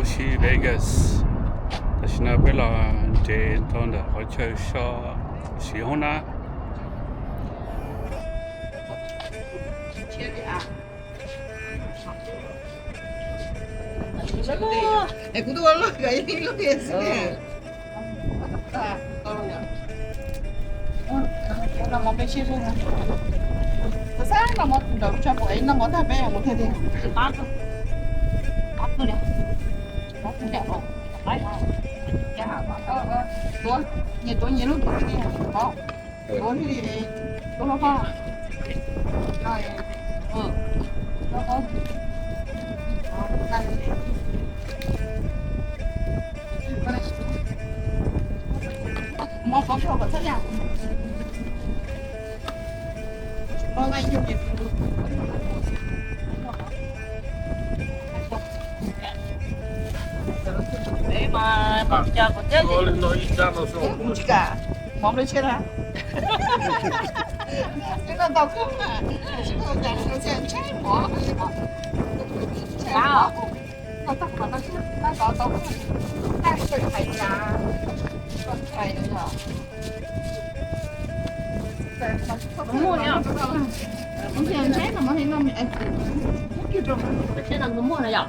Tsheb Vegas. Tam sim no peb los nres tau ntawm qhov chaw so siv hoob nab. Es kuv tuaj loj kawg ib lub tiag xwb. Xab no mo nraum tso pom ib no qhov tag peb mus thiaj tiag. Tuav, nyias tuav nyias lub tuav li, tuav li, tuav loj hoj. Mov lawv tshiab na. Tsis tau tau kawg na. Tsis tau ntshai mov. Tau tau tau tau tau tau tau tau. Muaj no, muaj no yom.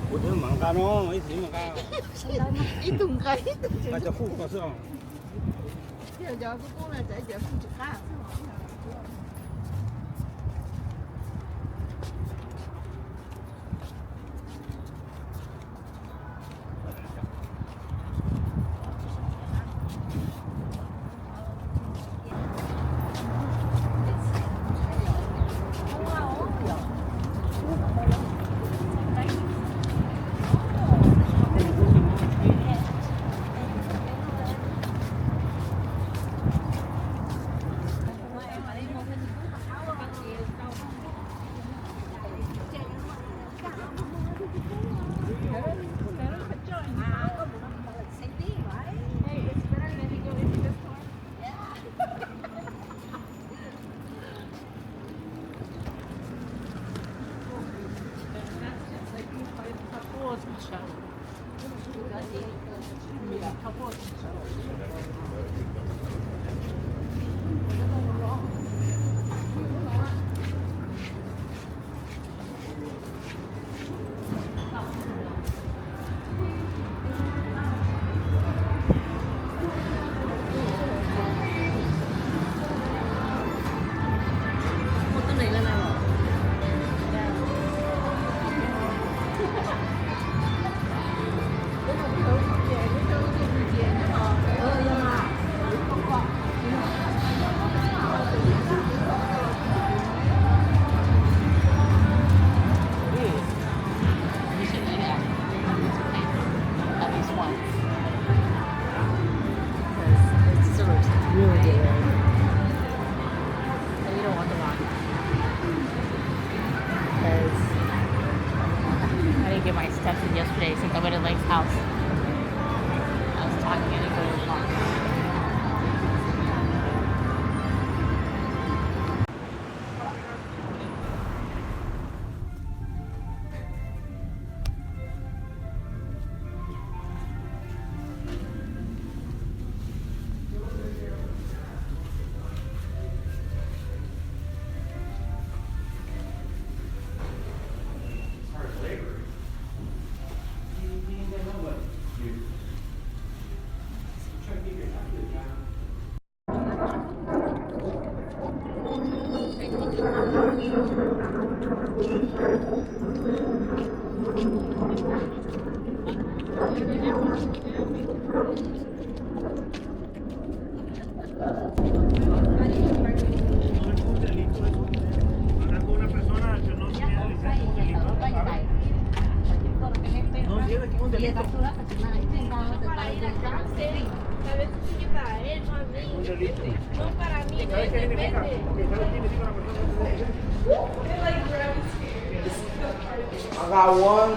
Kuv twb mam nqa no, ib tug nqa, ib tug nqa, nqa cov fuj ko xwb os. Next house. I was talking and it goes along. I got one.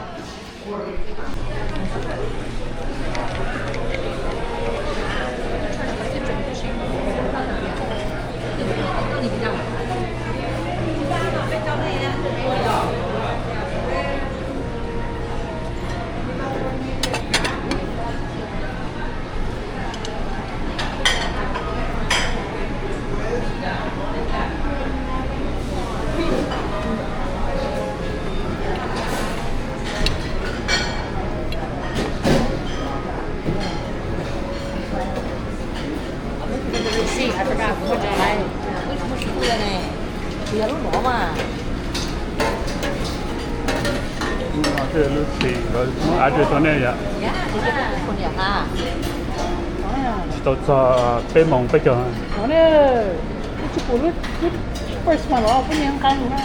Lub no twb lub tsis, lawv muab av rau tau nej yom? Tsis tau txog peb moos peb caug. Tsis pum lub first one los peb niag nqa na.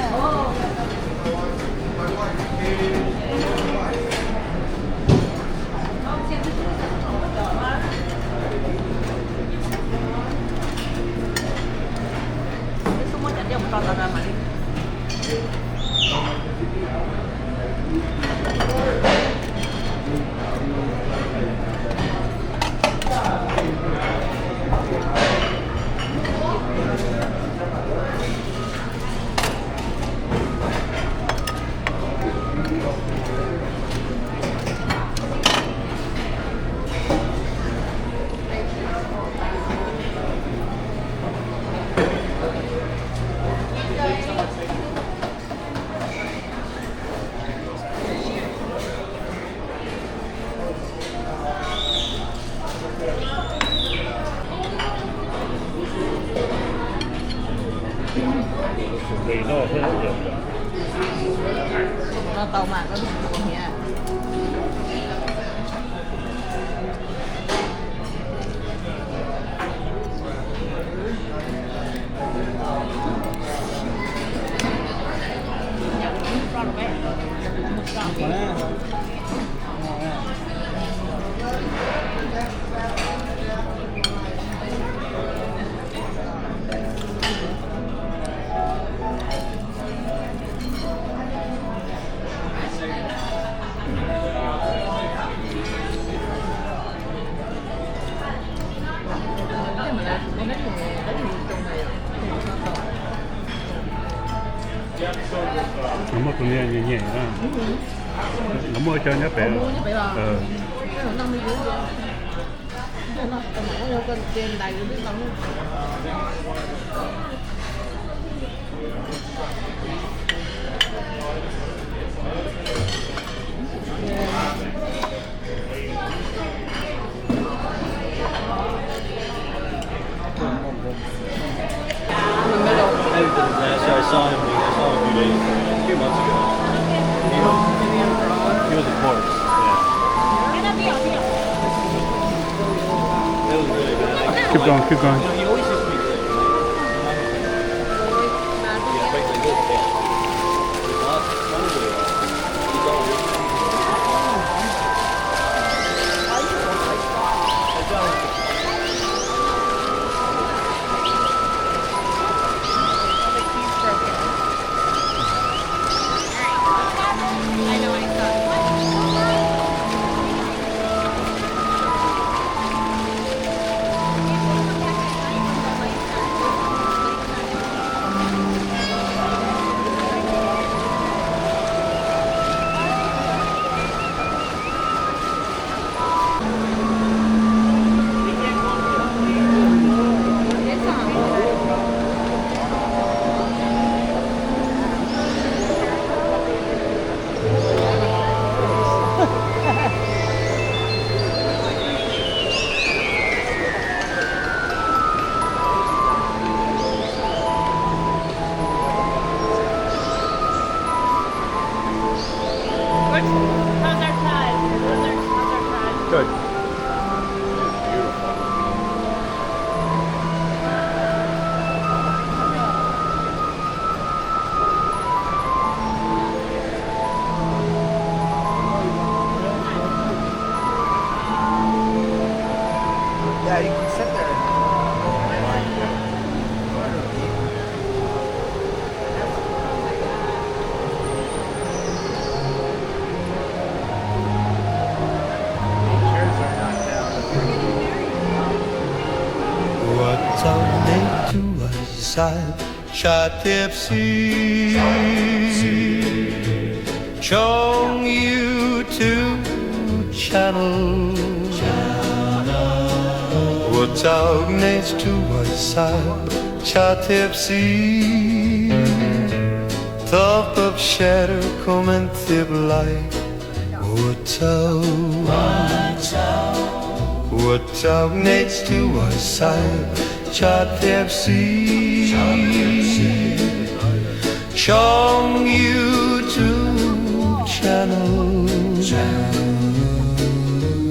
No tau mas koj tus ua hiav. Muaj tus niag nyem nyem, lawv muaj cov nyob pem. Actually, I saw him, I saw him a few days, a few months ago. He was, he was a corpse. Yeah. It was really bad. Keep going, keep going. You know, he always used to be sick. Yeah, like, like, Saib tsab thiab xwb. Tsoom YouTube channel ua tsaug nej tub ua saib tsab thiab xwb. Thov pab share, comment thiab like. Ua tsaug, ua tsaug nej tub ua saib tsab thiab xwb. Tsoom YouTube channel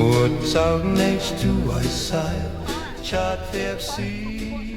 ua tsaug nej tub ua saib tsab thiab xwb.